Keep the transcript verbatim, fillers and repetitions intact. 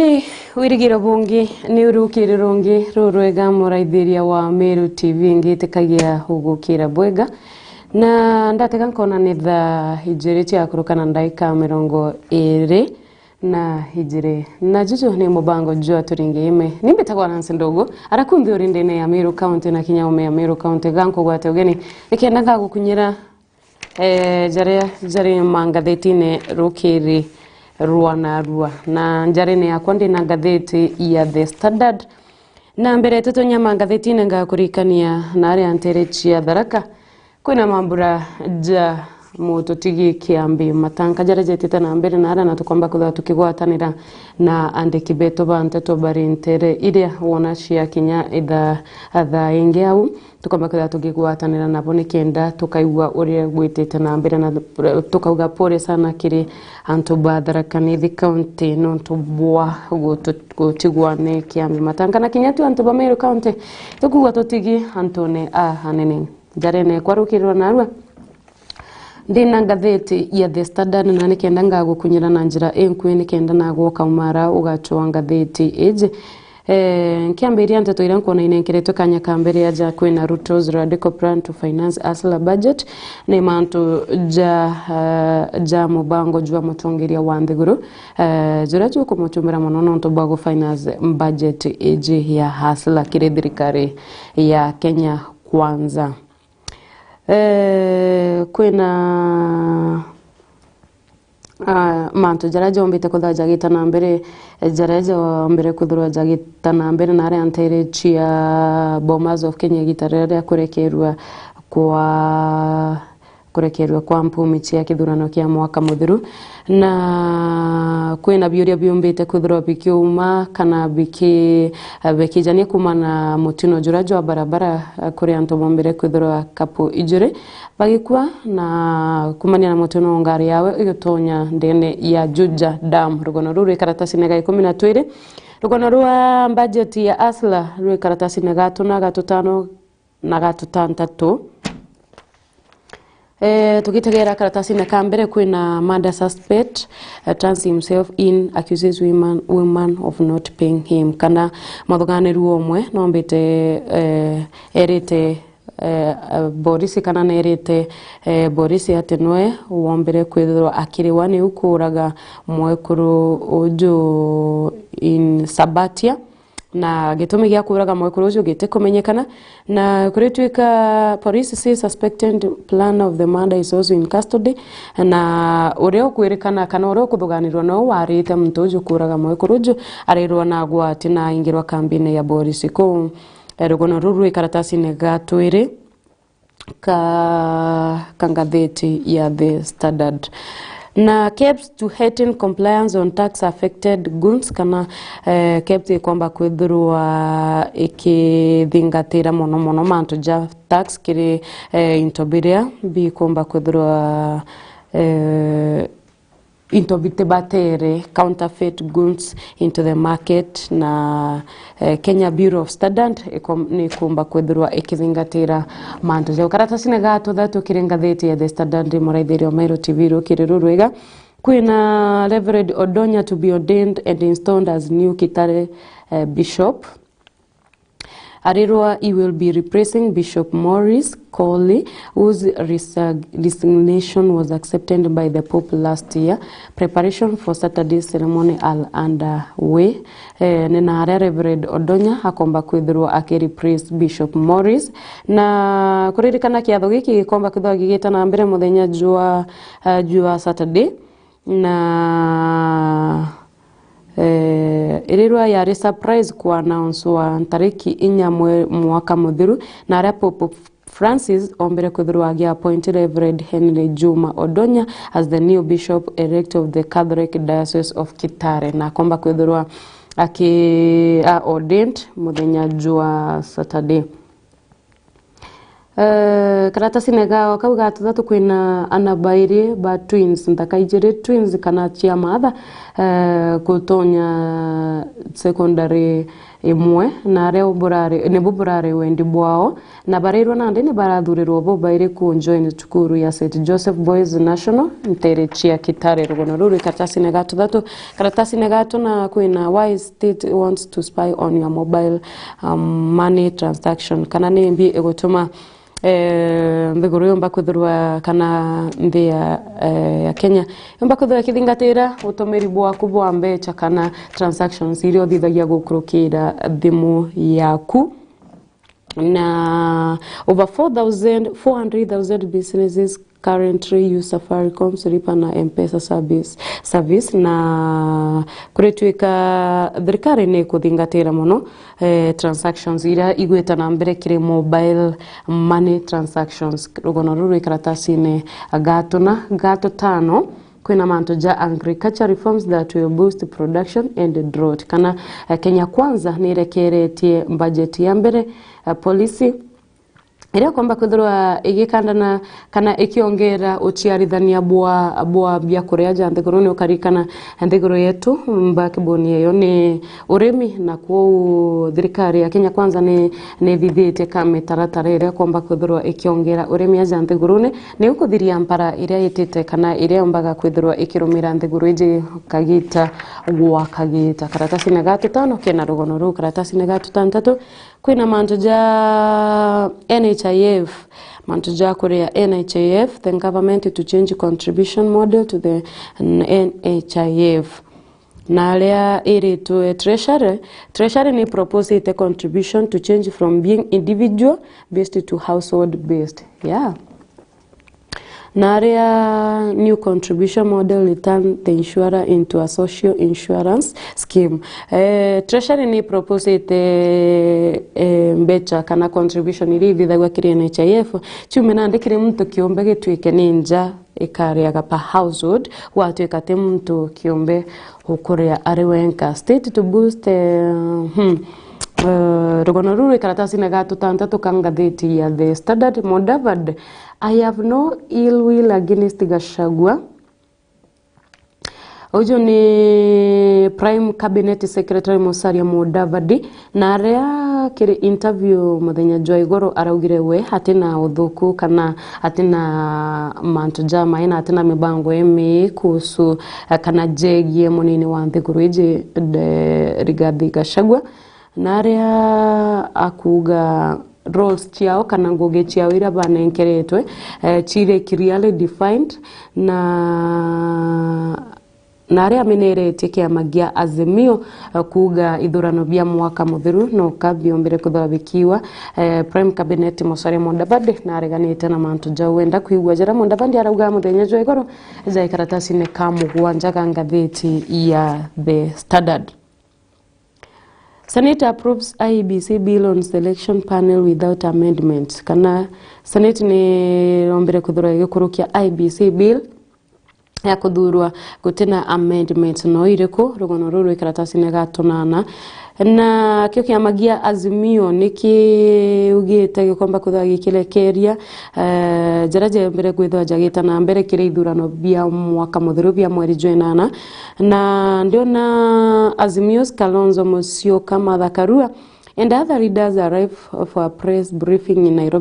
Ni wirigiro bungi, ni urukiri rungi rurwega, muraithiria wa Meru T V, ngitikagia ugukira bwega. Na ndatega nkona ni thaa ijiri cia kuruka na ndaika mirongo iri na ijiri. Na juju ni mubango jwa Turinge Ime. Ni mbitagwa Nancy Ndogo, ara kunthe uri ndene ya Meru County na kinya ume ya Meru County, gankugwate ugeni, nikenda ngagukunyira eh, jaria jari mangathetine rukiri rwa narua. Na njarine yakwa ndina ngatheti ya The Standard. Na mbere tutonya mangathetine, ngakurikania na aria ntere cia Tharaka, kwina mambura ja mututigi Kiambi Matanka jaria jetite na mbere na aria, na tukomba kwithirwa tukigwatanira na andiki betu ba nteto bari ntere iria wona cia kinya itha thaa ingi au. Tukomba kwithirwa tukigwatanira nabo nikenda tukaigua uria gwitite na mbere, na tukauga pole sana kiri antu ba Tharaka Nithi County nontu bwa gutu-, gutigwa ni Kiambi Matanka. Na kinya tu antu ba Meru County tukugua tutigi antune a anene. Njarene kwa rukiri rwa narua, ndina ngatheti ya The Standard, na nikenda ngagukunyira na njira inkui, nikenda nagwe ukaumara ugachwa ngatheti iji. Eh, nkiambiria nteto iria nkwona inenkeretwe kanya ka mbere aja, kwina Ruto's radical plan to finance hustler budget, ni mantu ja, eh, ja mubango jwa mutongeria wa nthiguru, eh, juria jukumuchumbira mono nontu bwa gufinance budget iji ya hustler kiri thirikari ya Kenya Kwanza. Eh, kwina, ah, mantu jaria jombite kwithirwa jagita na mbere, eh, jaria jombire kwithirwa jagita na mbere na aria ntere cia Bomas of Kenya igita riria ria kurekerua kwa, kurekerua kwa mpumi cia kithurano kia mwaka muthiru. Na kwina biuria biumbite kwithirwa bikiuma kana biki-, bikijania kuuma na mutino juria jwa barabara, kuri antu bombire kwithirwa kapu ijuri bagikua, na kuumania na mutino ngari yawe igitonya ndene ya Juja Dam. Rugono ruu rwi karatasine ga ikumi na twiri. Rugono rwa bajeti ya hustler rwi karatasine ga tuna, ga tutano, na ga tutantatu. Eh, tugitegera karatasine ka mbere, kwina murder suspect, eh, turns himself in, accuses women, women of not paying him. Kana muthuganiru umwe nombite, eh, erite, eh, eh, borisi kana nerite, eh, borisi ati nwe wombire kwithirwa akiriwa niu kuuraga mwekuru uju in Sabatia. Na gitumi gia kuuraga mwekuru uju gitikumenyekana. Na kuritwika police say suspected planner of the murder is also in custody. Na uria ukwirikana kana uria ukuthuganirwa no warite muntu uju kuuraga mwekuru uju, arirwa na agwati na aingirwa kambine ya borisi kuu. Eh, rugono ruru rwi karatasine ga twiri ka, ka ngatheti ya The Standard. Na KEBS to heighten compliance on tax affected goods, kana, eh, KEBS ikomba kwithirwa ikithingatira mono mono mantu ja tax kiri, eh, into biria bikomba kwithirwa, eh, into bitibatere, counterfeit goods into the market, na, eh, Kenya Bureau of Standard ikom-, nikumba kwithirwa ikithingatira mantu jau. Karatasine ga tuthatu kiri ngatheti ya The Standard, muraithiria wa Meru T V, rukiri rurwega. Kwina Reverend Odonya to be ordained and installed as new Kitare, eh, Bishop. Arirwa he will be replacing Bishop Maurice Colley, whose resig-, resignation was accepted by the Pope last year. Preparation for Saturday's ceremony are underway. Eh, ni na aria Reverend Odonya akomba kwithirwa akireplace Bishop Maurice. Na kuririkana kiatho giki gikomba kwithirwa gigita na mbere muthenya jwa, eh, jwa Saturday. Na, eh, irirwa yari surprise ku announcewa ntariki inya mwe-, mwaka muthiru, na aria Pope Francis ombire kwithirwa agi appoint Reverend Henry Juma Odonya as the new bishop elect of the Catholic Diocese of Kitare, na akomba kwithirwa aki, a ordained muthenya jwa Saturday. Eh, karatasine gao kau ga tuthatu kwina ana bairi ba twins, nthaka ijiri twins kana cia maatha, eh, gutonya secondary imwe, na aria burari, nibu burari wendi bwao, na barirwa nandi ni barathurirwa bo bairi ku join cukuru ya Saint Joseph Boys National, ntere cia Kitare. Rugono ruru rwi karatasine ga tuthatu. Karatasine ga tuna kwina, why state wants to spy on your mobile, um, money transaction, kana ni mbi igutuma eh, nthiguru yumba kwithirwa, kana nthi ya, eh, ya Kenya yumba kwithirwa ikithingatira utumiri bwaku bwa mbecha kana transactions iria uthithagia gukurukira thimu yaku. Na over four thousand, four hundred thousand businesses currently use Safaricom's Lipa na M-Pesa service, service, na kurituika thirikari ni ikuthingatira mono eh, transactions iria igwita na mbere kiri mobile money transactions. Rugono ruru rwi karatasine ga tuna, ga tutano, kwina mantu ja agriculture reforms that will boost production and drought. Kana, eh, Kenya Kwanza nirekeretie budget ya mbere, eh, policy iria ukomba kwithirwa igikandana kana ikiongera uciarithania bwa, bwa biakuria ja nthiguruni. Ukarikana nthiguru yetu backbone yeyo ni urimi, na kwou thirikari ya Kenya Kwanza ni, ni ithithitie ka mitaratara iria ukomba kwithirwa ikiongera urimi aja nthiguruni, ni ukuthiria mpara iria itite kana iria yombaga kwithirwa ikirumira nthiguru iji kagita gwa kagita. Karatasine ga tutano kena rugono ruu. Karatasine ga tutantatu, kwina mantu ja N H I F, mantu ja kuria N H I F, the government to change contribution model to the N H I F. Na aria iritwe Treasury, Treasury ni proposite contribution to change from being individual based to household based. Yeah. Na aria new contribution model return the insurer into a social insurance scheme. Eh, Treasury ni proposite, eh, mbecha kana contribution iria ithithagua kiri N H I F, ciume nandi kiri muntu kiumbe gituike ni nja ikariaga per household, gwatuika ti muntu kiumbe ukuria ari wenka. State to boost, eh, hmm, eh, rugono ruru rwi karatasine ga tutantatu ka ngathiti ya The Standard. Mudavadi, I have no ill will against Gachagua. Uju ni Prime Cabinet Secretary Musalia Mudavadi, na aria kiri interview muthenya jwa igoro araugire we atina uthuku kana atina mantu jamai na atina mibango imii kuhusu, eh, kana jegie munini wa nthiguru iji, de-, Rigathi Gachagua. Na aria akuuga roles ciao kana ngugi ciao iria banenkeretwe, eh, ciri clearly defined, na, na aria ameneretie kiama gia Azimio, eh, kuuga ithurano bia mwaka muthiru no ka biombire kwithirwa bikiwa. Eh, Prime Cabinet Musalia Mudavadi nareganite na mantu jau. Wenda kwigua jaria Mudavadi arauga muthenya jwa igoro ja ikaratasine ka mugwanja ga ngathiti ya The Standard. Senate approves I E B C bill on selection panel without amendment. Kana Senate ni rombire kuthura igikurukia I E B C bill ya kuthurwa gutina amendment no iriku. Rugono ruru rwi karatasine ga tunana. Na kio kiama gia Azimio ni kiugite gikomba kwithirwa gikirekeria, eh, jaria jembere kwithirwa jagita na mbere kiri ithurano bia mwaka muthiru bia mweri jwa inana. Na ndiona Azimio's Kalonzo Musyoka, Martha Karua and other leaders arrive for a press briefing in Nairobi.